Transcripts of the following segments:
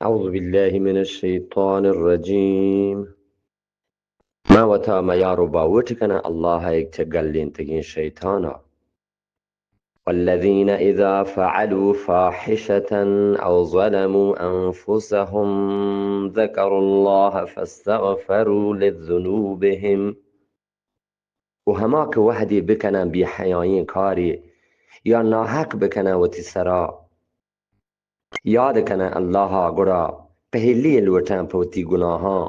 اعوذ باللہ من الشیطان الرجیم. من وتا میار و باوٹ کناں اللہ ء یک چہ گلینتگیں شیطان ء. والذین اذا فعلوا فاحشة او ظلموا انفسهم ذکروا اللہ فاستغفروا لذنوبهم. و ہما کہ وہدے بکناں بے حیائیں کارے یا ناحق بکناں وتی سرا، یاد کناں اللہ ء، گڑا پہلی لوٹاں پہ وتی گناہاں.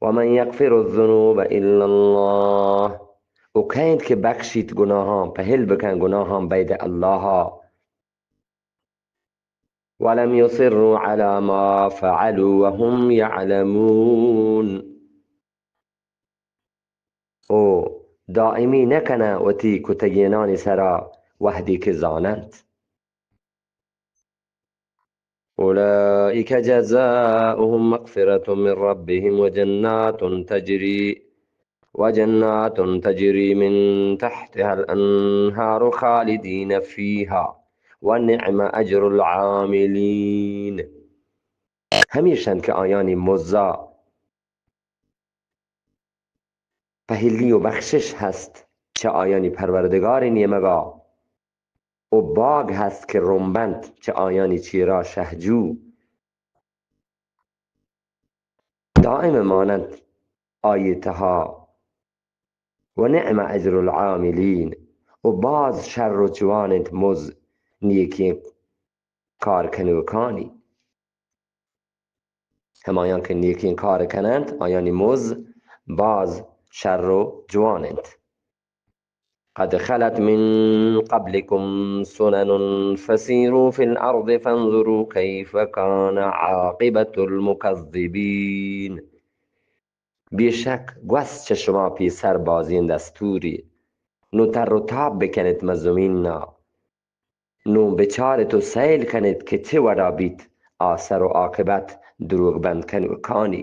ومن یغفر الذنوب الا اللہ، و کئے انت کہ بخشیت گناہاں، پہل بکن گناہاں بید اللہ ء. ولم یصروا علی ما فعلوا وهم یعلمون، و دائمی نکناں وتی کتگینانی سرا وہدے کہ زاننت. اولئک جزاؤهم مغفرة من ربهم وجنات تجری، وجنات تجری من تحتها الانہار خالدین فیها ونعم اجر العاملین. ہمیش انت کہ آیانی مزا پہلی و بخشش ہست چہ آیانی پروردگار نیمگا، و باگ ہست کہ رمبنت چہ آیانی چیرا شہجو، دائم ماننت آئی تہا. و نعم اجر العاملین، و باز شر و جوان انت مز نیکیں کار کنوکانی. ہمایاں کہ نیکیں کار کننت، آیانی مز باز شر و جوان انت. قد خلت من قبلكم سنن فسيروا في الأرض فانظروا كيف كان عاقبة المكذبين. بے شک گوست چہ شما پیسر بازیں دستوری، نوں تر و تاب بکنیت مزمین نا، نوں بچارت و سیل کنیت کہ چہ وڑا بیت آسر و عاقبت دروگ بند کنوکانی.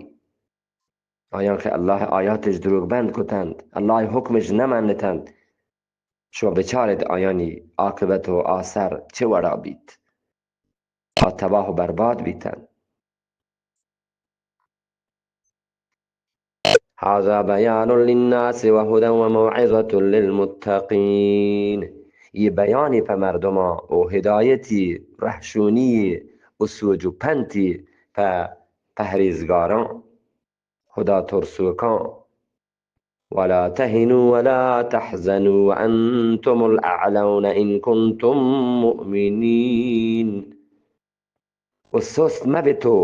آیاں کہ اللہ آیاتش دروگ بند کتنت، اللہ حکمش نمنتنت، شما بچارت آیانی عاقبت و آسر چہ وڑا بیت. آ تباہ و برباد بیتنت. هذا بيان للناس وهدى وموعظة للمتقين. یہ بیانی پہ مردماں و ہدایتی، رہشونی و سوج و پنتی پہ پہریزگاراں، خدا ترسوکاں. ولا تهنوا ولا تحزنوا وأنتم الأعلون إن كنتم مؤمنين. و سست مبت و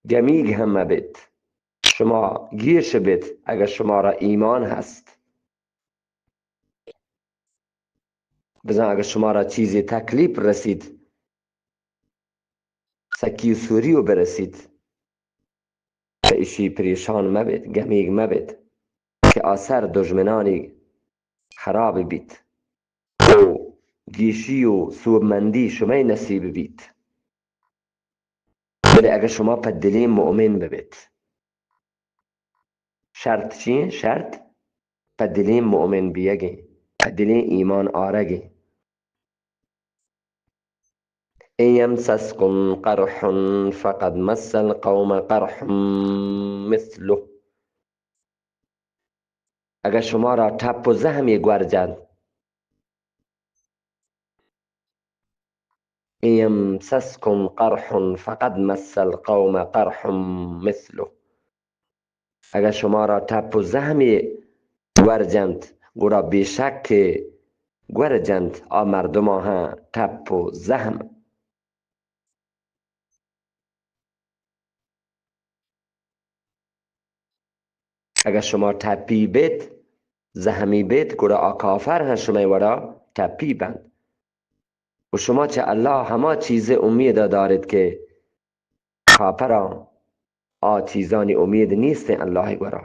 گمیگ ہم مبت، شما گیش بت اگہ شمارا ایمان ہست. بزاں اگہ شمارا چیزے تکلیف رسیت، سکی و سوری و برسیت، پہ اشی پریشان مبت، گمیگ مبت کہ آسر دژمنانی خراب بیت و گیشی و سوبمندی شمئے نصیب بیت. بلے اگہ شما پہ دلیں مؤمن ببت، شرط چی انت؟ شرط پہ دلیں مؤمن بیگیں، پہ دلیں ایمان آرگیں. إن يمسسكم قرح فقد مس القوم قرح مثله. اگہ شمارا ٹپ و زہمے گور جنت، إن يمسسكم قرح فقد مس القوم قرح مثله. اگہ شمارا ٹپ و زہمے گور جنت، گڑا بے شک کہ گور جنت آ مردماں ہم ٹپ و زہم. اگہ شما ٹپی بیت، زہمی بیت، گڑا آ کافر ہم شمئے وڑا ٹپی بنت. و شما چہ اللہ ہما چیزے امیدا داریت کہ کافراں آ چیزانی امید نیستیں اللہ گورا.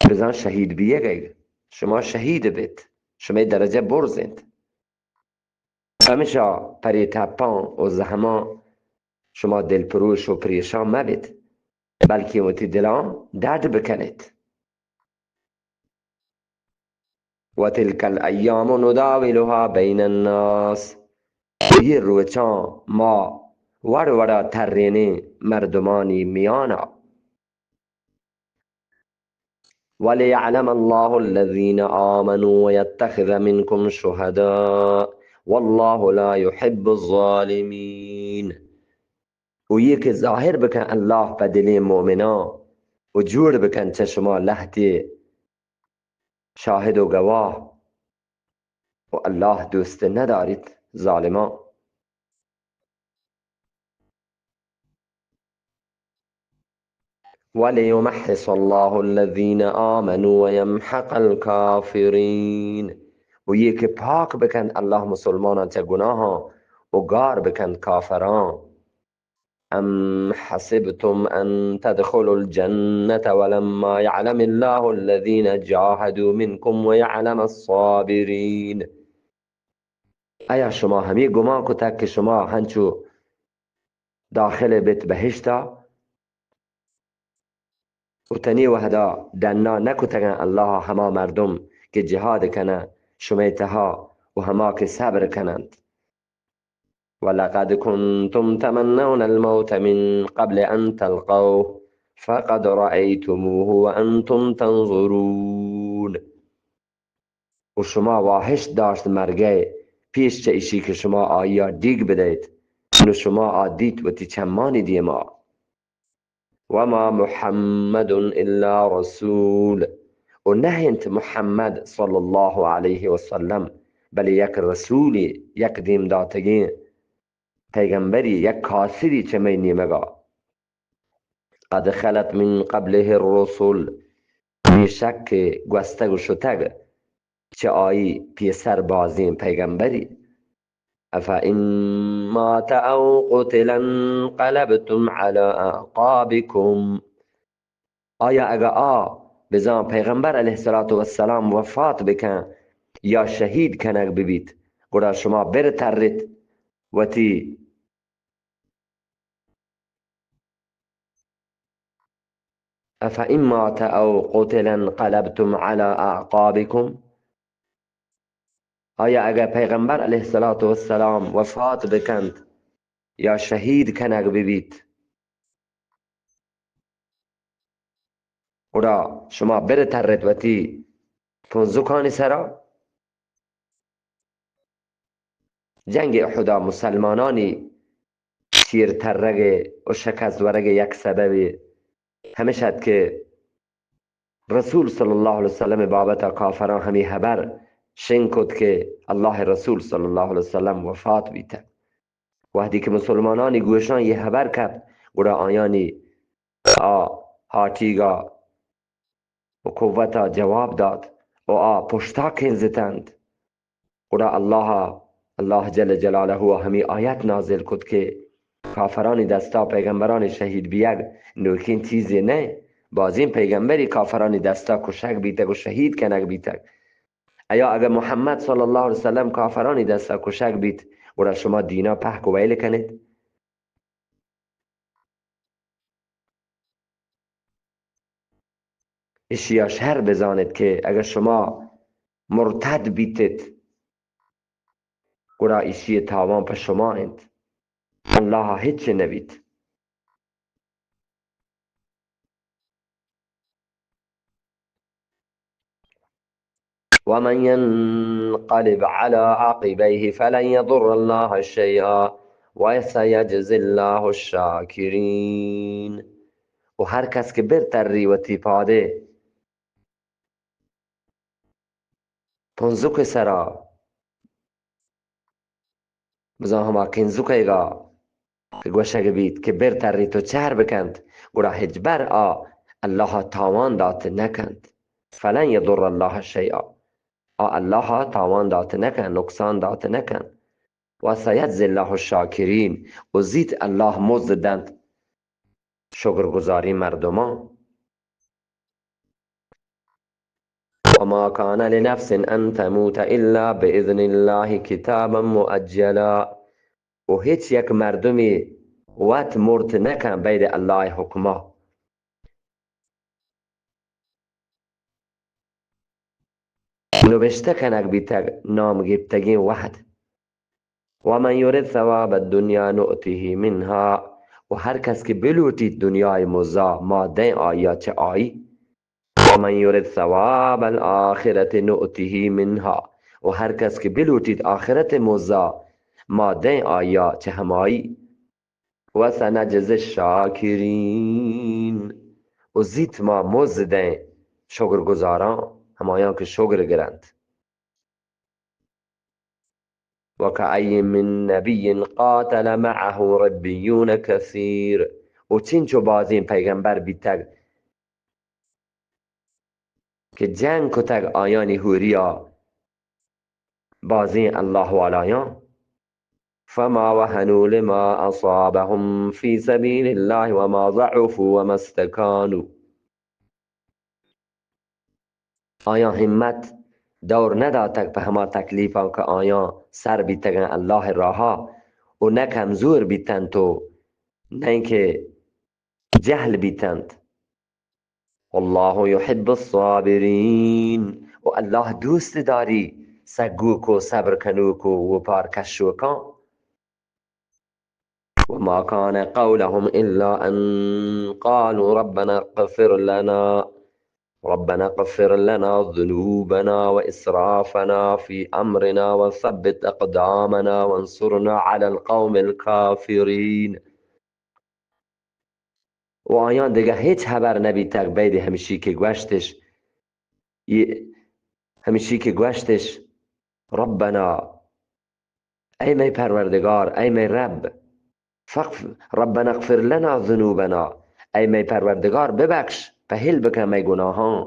بزاں شہید بیگئے، شما شہید بیت، شمئے درجہ برز انت. پمشا پرے ٹپاں و زہماں شما دلپروش و پریشان مبیت، بلکیں وتی دلاں ڈڈ بکنیت. وتلك الأيام نداولها بين الناس. یہ روچاں ما وڑ وڑا ترینیں مردمانی میانا. وليعلم الله الذين آمنوا ويتخذ منكم شهداء والله لا يحب الظالمين. و یہ کہ ظاہر بکن اللہ پہ دلیں مومناں و جوڑ بکن چہ شما لہتے شاہد و گواہ، و اللہ دوست نداریت ظالماں. وليمحص الله الذين آمنوا ويمحق الكافرين. و یہ کہ پاک بکن اللہ مسلماناں چہ گناہاں و گار بکن کافراں. أم حسبتم أن تدخلوا الجنة ولما يعلم الله الذين جاهدوا منكم ويعلم الصابرين. آیا شما ہمے گمان کتگ کہ شما ہنچو داخل بیت بہشتا؟ و تنی وہدا ڈنا نکتگن اللہ ہما مردم کہ جہاد کنن شمئے تہا و ہما کہ صبر کننت. ولقد كنتم تمنون الموت من قبل أن تلقوه فقد رأيتموه وأنتم تنظرون. و شما واہشت داشت مرگئے پیش چہ اشی کہ شما آئیا ڈیگ بدئیت، نو شما آ دیت وتی چمانی دیما. وما محمد إلا رسول، و نہ انت محمد صلی اللہ علیہ وسلم، بلے یک رسولی، یک دیم داتگیں پیغمبری، یک کاسری چہ مئے نیمگا. قد خلت من قبله الرسل، بے شک کہ گوستگ و شتگ چہ آئی پیسر بازیں پیغمبری. أفإن مات أو قتل انقلبتم على أعقابكم. آیا اگہ آ بزاں پیغمبر علیہ الصلوۃ والسلام وفات بکن یا شہید کنگ ببیت، گڑا شما بر ترت وتی أفإن مات أو قتل انقلبتم على أعقابكم؟ آیا اگہ پیغمبر علیہ الصلوۃ والسلام وفات بکنت یا شہید کنگ ببیت، گڑا شما بر ترت وتی پنزکانی سرا؟ جنگ احدا مسلمانانی چیر ترگ و شکست ورگ یک سببی ہمیش ات کہ رسول صلی اللہ علیہ وسلم بابت کافراں ہمی حبر شنگ کت کہ اللہ رسول صلی اللہ علیہ وسلم وفات بیتگ. وہدی کہ مسلمانانی گوشاں یہ حبر کپت، گڑا آیانی آ ہاٹیگا و قوتا جواب دات و آ پشتا کنزتنت. گڑا اللہ، اللہ جل جلالہ ہمی آیت نازل کت کہ کافرانی دستا پیغمبرانی شہید بیگ نوکین چیزے نہ. بازین پیغمبری کافرانی دستا کشگ بیتگ و شہید کنگ بیتگ. ایا اگہ محمد صلی اللہ علیہ وسلم کافرانی دستا کشگ بیت، گڑا شما دینا پہک و ویل کنیت؟ اشیا شر بزانیت کہ اگہ شما مرتد بیتیت، گڑا اشی تاوان پہ شما انت، اللہ ہچ نبیت. ومن ينقلب على عقبيه فلن يضر الله شيئا وسيجزي الله الشاكرين. و ہر کس کہ بر تری وتی پادے پنزک سرا، بزاں ہما کنزکیگا کہ گوشگ بیت کہ بر تریت و چہر بکنت، گڑا ہچبر آ اللہ تاوان دات نکنت. فلن یضر اللہ شیئا، آ اللہ تاوان دات نکنت، نقصان دات نکنت. و سیجزی اللہ الشاکرین، و زیت اللہ مزد دنت شکرگزاری مردمان. وما كان لنفس أن تموت إلا بإذن الله كتابا مؤجلا. و ہچ یک مردمی وت مرت نکن بید اللہ حکما. نبشتہ کنگ بیتگ نام گپتگیں وہد. ومن يرد ثواب الدنيا نؤته منها، و ہر کس کہ بلوٹیت دنیای مزا، ما دیں آیا چہ آئی. ومن يرد ثواب الآخرة نؤته منها، و ہر کس کہ بلوٹیت آخرت مزا، ما دیں آیا چہ ہمائی. وسنجزي الشاكرين، و زیت ما مز دیں شکر گزاراں، ہمایاں کہ شکر گرنت. وكأين من نبي قاتل معه ربيون كثير، و چنچو بازیں پیغمبر بیتگ کہ جنگ کتگ آیانی ہوریا بازیں اللہ والایاں. فما وهنوا لما أصابهم في سبيل الله وما ضعفوا وما استكانوا. آیاں ہمت دور نداتگ پہ ہما تکلیفاں کہ آیاں سر بیتگاں اللہ راہا، و نہ کمزور بیتنت و نہ کہ جہل بیتنت. والله يحب الصابرين، و اللہ دوست داری سگوک و صبر کنوک و وپار کشوکاں. وما كان قولهم إلا أن قالوا ربنا اغفر لنا، ربنا اغفر لنا ذنوبنا وإسرافنا في أمرنا وثبت أقدامنا وانصرنا على القوم الكافرين. و آیاں دگہ ہچ ہبر نبیتگ بید ہمشی کہ گوشتش، یہ ہمشی کہ گوشتش، ربنا، اے مئے پروردگار، اے مئے رب، فاغف-، ربنا اغفر لنا ذنوبنا، اے مئے پروردگار، ببخش، پہل بکن مئے گناہاں.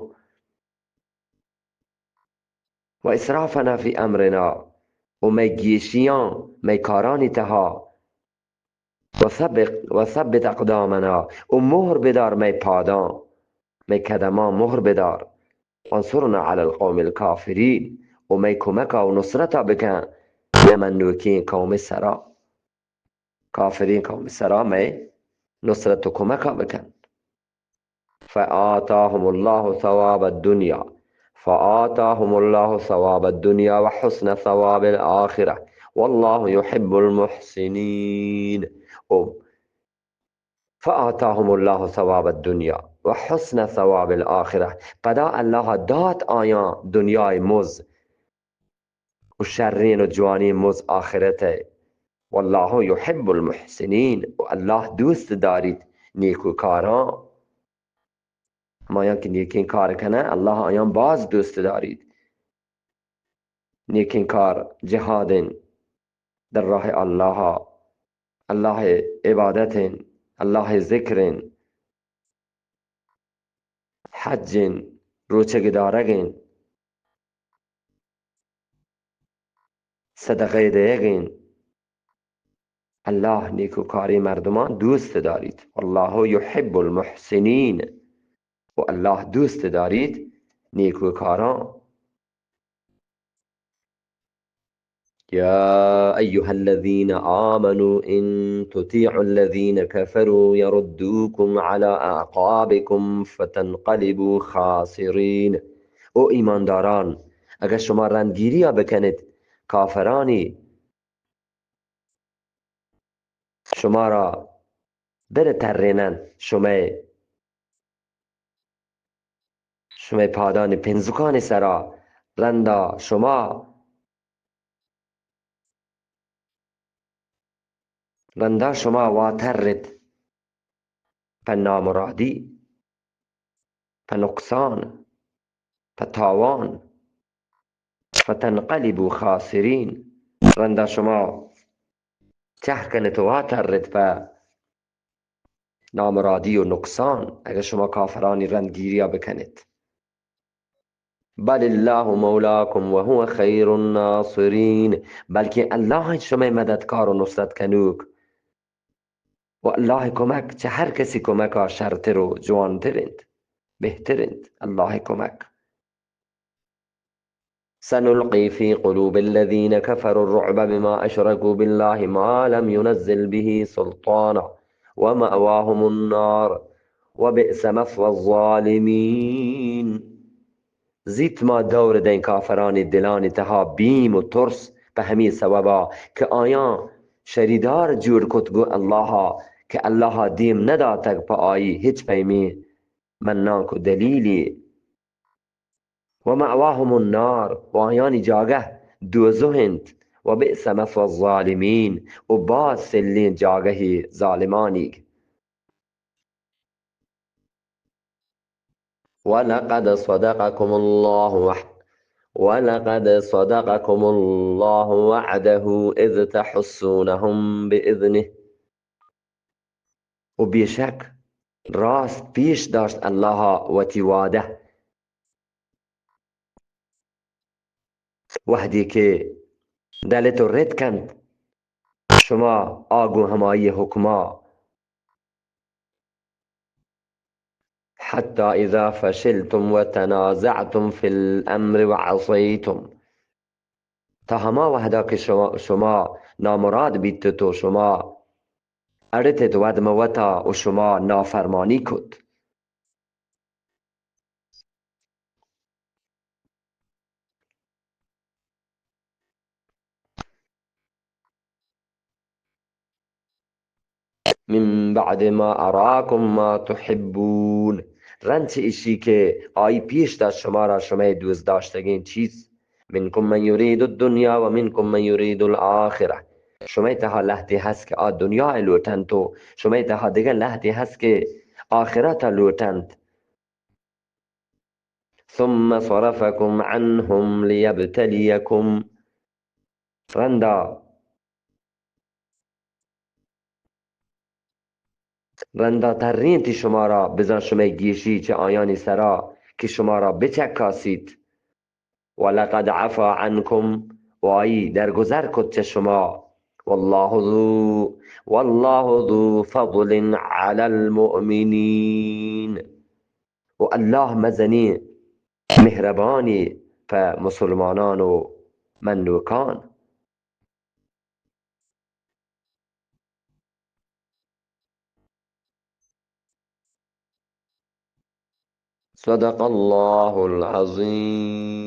وإسرافنا في أمرنا، و مئے گیشیاں، مئے کارانی تہا. وثبت، وثبت أقدامنا، و مہر بدار مئے پاداں، مئے قدماں مہر بدار. وانصرنا على القوم الكافرين، و مئے کمکا و نصرتا بکن نمنوکیں قوم سرا. کافریں قوم سرا مئے نصرت و کمکا بکن. فآتاهم الله ثواب الدنيا، فآتاهم الله ثواب الدنيا وحسن ثواب الآخرة، والله يحب المحسنين. او فآتاهم الله ثواب الدنيا وحسن ثواب الآخرة، پدا اللہ دات آیاں دنیای مز و شرین و جوانین مز آخرت ء. والله يحب المحسنين، و اللہ دوست داریت نیکوکاراں. ہمایاں کہ نیکیں کار کنن، اللہ آیاں باز دوست داریت. نیکیں کار جہاد انت در راہ اللہ، اللہ عبادت انت، اللہ ذکر انت، حج انت، روچگ دارگ انت، صدقہ دئیگ انت. اللہ نیکوکاریں مردماں دوست داریت. والله يحب المحسنين، و اللہ دوست داریت نیکوکاراں. يا أيها الذين آمنوا إن تطيعوا الذين كفروا يردوكم على أعقابكم فتنقلبوا خاسرين. او ایمانداران، اگر شما رندگیری بکنیت کافرانی، شما را در ترینن، شمئے، شمئے پادانی پنزکانی سرا، رندا شما، رندا شما واترت پہ نامرادی، پہ نقصان، پہ تاوان، فتنقلبوا خاسرين، رندا شما چہ کنت و واترت پہ نامرادی و نقصان، اگر شما کافرانی رندگیریا بکنت. بل الله مولاكم وهو خير الناصرين، بلکہ اللہ انت شمئے مددکار و نصرت کنوک. و اللہ کمک چہ ہر کسی کمکا شرتر و جوانتر انت، بہتر انت اللہ کمک. سنلقي في قلوب الذين كفروا الرعب بما أشركوا بالله ما لم ينزل به سلطانا ومأواهم النار وبئس مثوى الظالمين. زیت ما دور دئیں کافرانی دلانی تہا بیم و ترس پہ ہمے سوبا کہ آیاں شریدار جوڑ کت گوں اللہ ءَ کہ اللہ ءَ دیم نداتگ پہ آئی ہچ پیمیں منانک و دلیلے۔ ومأواهم النار، و آیانی جاگہ دوزہ انت، وبئس مثوى الظالمين، و باز سلیں جاگہے ظالمانیگ۔ ولقد صدقكم الله وح-، ولقد صدقكم الله وعده إذ تحسونهم بإذنه۔ و بیشک راست پیش داشت اللہ ءَ وتی وعدہ، وہدے کہ دلت و رد کنت شما آ گوں ہمائی حکما۔ حتى إذا فشلتم وتنازعتم في الأمر وعصيتم، تا ہما وہدا کہ شما، شما نامراد بیتت و شما اڑتت وت مہ وتا و شما نافرمانی کت۔ من بعد ما أراكم ما تحبون، رند چہ اشی کہ آئی پیش داشت شمارا شمئے دوست داشتگیں چیز۔ منكم من يريد الدنيا ومنكم من يريد الآخرة، شمئے تہا لہتے ہست کہ آ دنیا ءَ لوٹنت و شمئے تہا دگہ لہتے ہست کہ آخرت ءَ لوٹنت۔ ثم صرفكم عنهم ليبتليكم، رندا، رندا ترینتی شمارا بزاں شمئے گیشی چہ آیانی سرا کہ شمارا بچکاسیت۔ ولقد عفا عنكم، و آئی درگزر کت چہ شما۔ والله ذو، والله ذو فضل على المؤمنين، و اللہ مزنیں مہربانی پہ مسلمانان و منوکان۔ صدق الله العظيم.